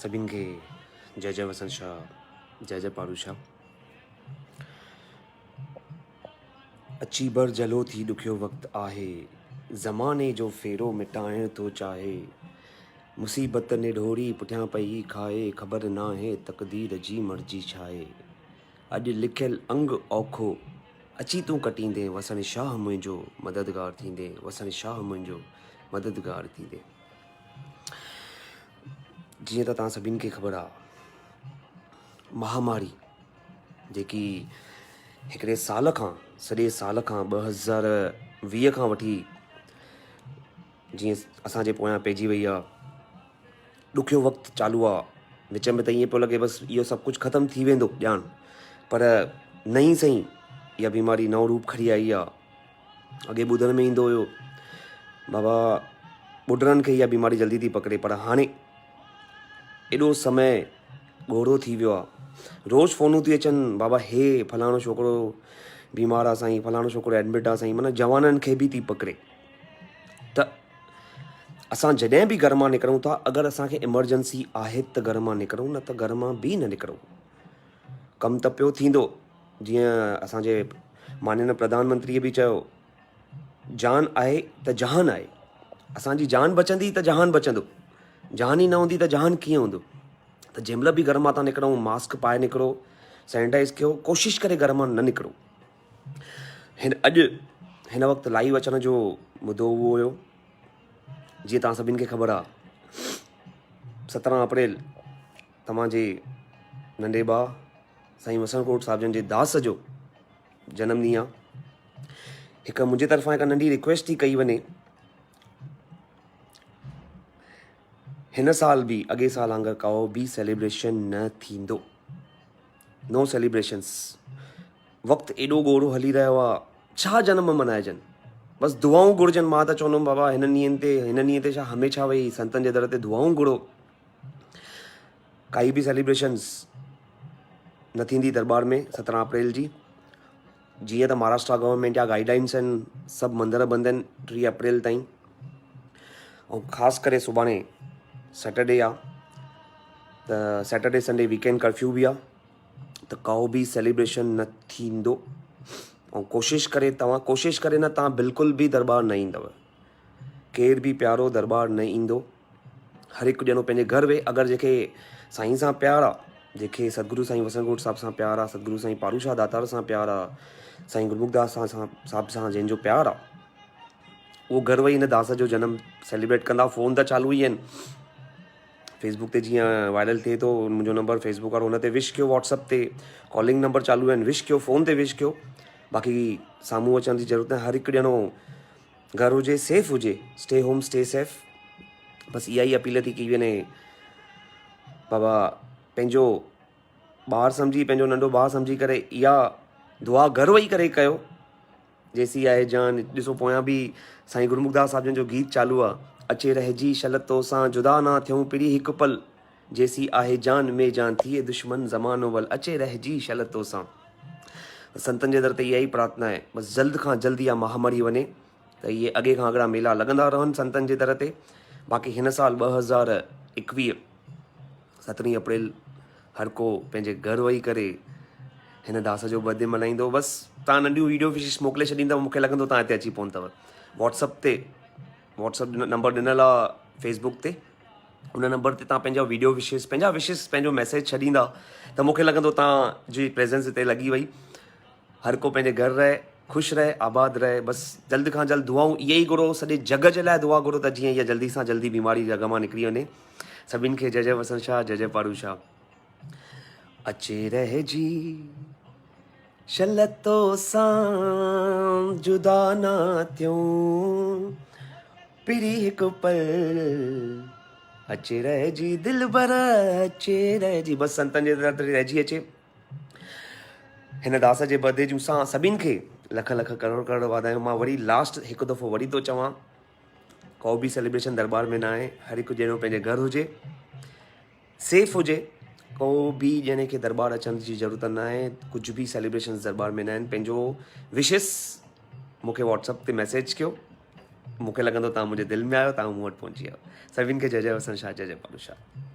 سڀن کي جئه جئه وسڻ شاهه جئه جئه پارو شاهه. اچي بر جلو ٿي ڏکيو وقت آهي، زماني جو ڦيرو مٽائڻ ٿو چاهي. مصيبت نڍوري پٺيان پئي کائي، خبر ناهي تقدير جي مرضي ڇاهي. اڄ لکيل انگ اوکو اچي تون ڪٽيندين، وسڻ شاهه منهنجو مددگار ٿيندين، وسڻ شاهه منهنجو مددگار ٿيندين. جيئن ته توهان سڀني کي خبر آ مهاماري جيڪي هڪڙي سال کان سڄي سال کان 2020 کان وٺي جيئن اسان جي پويان پئجي وئي آ ڏکيو وقت چالو آ وچ ۾ ته ائين پيو لڳي بس اهو سڀ ڪجهه ختم ٿي ويندو ڄاڻ پر نئين سئين اها بيماري نئون روپ کڻي آئي آ اڳي ٻڌڻ ۾ ايندو هيو بابا ٻڍڙن کي اها بيماري جلدي ٿي پڪڙي پر هاڻي ايڏو سمي ڳوڙهو ٿي ويو آهي روز فونون ٿي اچن بابا هي فلاڻو ڇوڪرو بيمار آهي سائين فلاڻو ڇوڪرو ايڊمٽ آهي سائين معنيٰ جوانن کي به ٿي پڪڙي ته اسان جڏهن به گهر مان نڪرون ٿا اگر اسانکي ايمرجنسي آهي ته گهر مان نڪرون نه ته گهر مان به نه نڪرون ڪم ته پيو ٿيندو جيئن اسان جي مانينه پرڌان منتريء به چيو، جان آهي ته جهان آهي. اسان جي جان بچندي ته جهان بچندو. جان ئي نه هوندي ته جهان ڪيئن هوندو؟ ته جنهن مهل به گهر مان ٿا نڪرون ماسڪ پائي نڪرو، سينيٽائز ڪيو، ڪوشش ڪري گهر مان نه نڪرو. هن اڄ هن وقت لائيو اچڻ جو مدو اهو هيو جيئن توهان سڀني کي خبر آهي 17 اپريل توهان جي ننڍي ڀاء سائين وسڻ ڪوٽ صاحب جن جي داس جو جنم ڏينهن آ. هڪ منهنجي طرفان هڪ ننڍي رڪويسٽ ٿي ڪئي وڃي. هن سال به اڳي سال وانگر ڪو به سيليبريشن نه ٿيندو. نو سيليبريشنس. وقت ايڏو ڳوڙهو هلي رهيو آ. ڇا جنم منائجن. بس دعائون گهرجن. مان ته چوندم بابا هنن ڏينهن تي هنن ڏينهن تي ڇا هميشه ويهي سنتن جي در تي دعائون گهرو. ڪائي به سيليبريشنس نه ٿيندي درٻار ۾ 17 اپريل جي جيئن ته مهاراشٽرا گورنمينٽ جا گائيڊ لائنس آهن سڀ مندر بند آهن 30 اپريل تائين ۽ خاص ڪري سڀاڻي سيٽرڊي آ ته سيٽرڊي سنڊي ويڪينڊ ڪرفيو به آ ته ڪو به سيليبريشن نه ٿيندو ۽ ڪوشش ڪري توهان ڪوشش ڪري نه توهان بلڪل به درٻار نه ايندو ڪير به پيارو درٻار نه ايندو هر هڪ ڄڻو پنهنجي گهر ويهي اگر جنهن کي سائين سان پيار آ جنهن کي ستگرو سائين وسڻ گهوٽ صاحب سان پيار آ ستگرو سائين پارو شاهه داتار سان پيار آ سائين گرمک داس سان صاحب سان جنهن جو پيار آ اهو گهر ويهي هن داس جو جنم سيليبريٽ ڪندا فون ته چالو ئي آهن فيسبوڪ تي جيئن وائرل ٿئي ٿو منهنجو نمبر فيسبوڪ وارو هن تي وش ڪيو واٽسپ تي ڪالنگ نمبر چالو آهن وش ڪيو فون تي وش ڪيو باقي سامهون اچڻ جي ضرورت نه هر هڪ ڄڻو گهر هجي سيف هجي اسٽي هوم اسٽي سيف بس اها ئي اپيل ٿي ڪئي وڃي بابا پنهنجو ٻار سمجهي پنهنجو ننڍو ڀاء سمجهي ڪري اها دعا گهر ويهي ڪري ڪيو جيسي آهي جان ڏسو پويان به سائين گرمک داس صاحب جن جو گيت چالو آ اچي رهجي شل تو سان جدا نا ٿيون پري هڪ پل جيسي آهي جان ۾ جان ٿئي دشمن زمانو ول اچي رهجي شل تو سان سنتن جي در تي اها ئي پرارٿنا آهي بس جلد کان جلد اها مهاماري وڃي ته اهي اڳي کان اڳڙا ميلا لڳندا رهن سنتن جي در تي باقي هن سال 2021 سترهين اپريل هر ڪو پنهنجي گهر ويهي ڪري هن داس جو برٿ ڊي ملهائيندو بس تان ننڍيون ويڊيو وشز موڪلي ڇڏيندو مونکي لڳندو تان هتي اچي پهتو واٽسپ تي واٽسپ نمبر ڏنل آ فيسبوڪ تي ان نمبر تي تان پنهنجا ويڊيو وشز پنهنجا وشز پنهنجو ميسيج ڇڏيندا ته مونکي لڳندو تان جي پريزنس هتي لڳي وئي هر ڪو پنهنجي گهر رهي خوش رهي آباد رهي بس جلد کان جلد دعائون اهي ئي گهرو سڄي جڳ جي لاء دعا گهرو ته جيئن اها جلدي سان جلدي بيماري جڳ مان نڪري وڃي سڀن کي جي جي وسڻ شاهه جي جي پاڙو شاهه اچي رهجي شل تو سان جدا نه ٿيون پري هڪ پل اچي رهجي دلبر اچي رهجي بس سنتن جي در تي رهجي اچي هن داس جي برٿ ڊي جون سان سڀن کي لک لک ڪروڙ ڪروڙ واڌايون مان وري لاسٽ هڪ دفعو وري ٿو چوان ڪو به سيليبريشن دربار ۾ نه آهي هر هڪ ڄڻو پنهنجي گهر هجي سيف هجي ڪو به ڄڻي کي دربار اچڻ جي ضرورت نه آهي ڪجهه به سيليبريشن دربار ۾ نه آهن پنهنجو وشز مون کي واٽسپ تي ميسيج ڪيو مون کي لڳندو تان منهنجي دل ۾ آيو تان مون وٽ پهچي ويو سڀن کي جي جي وسڻ شاهه جي جي پالو شاهه.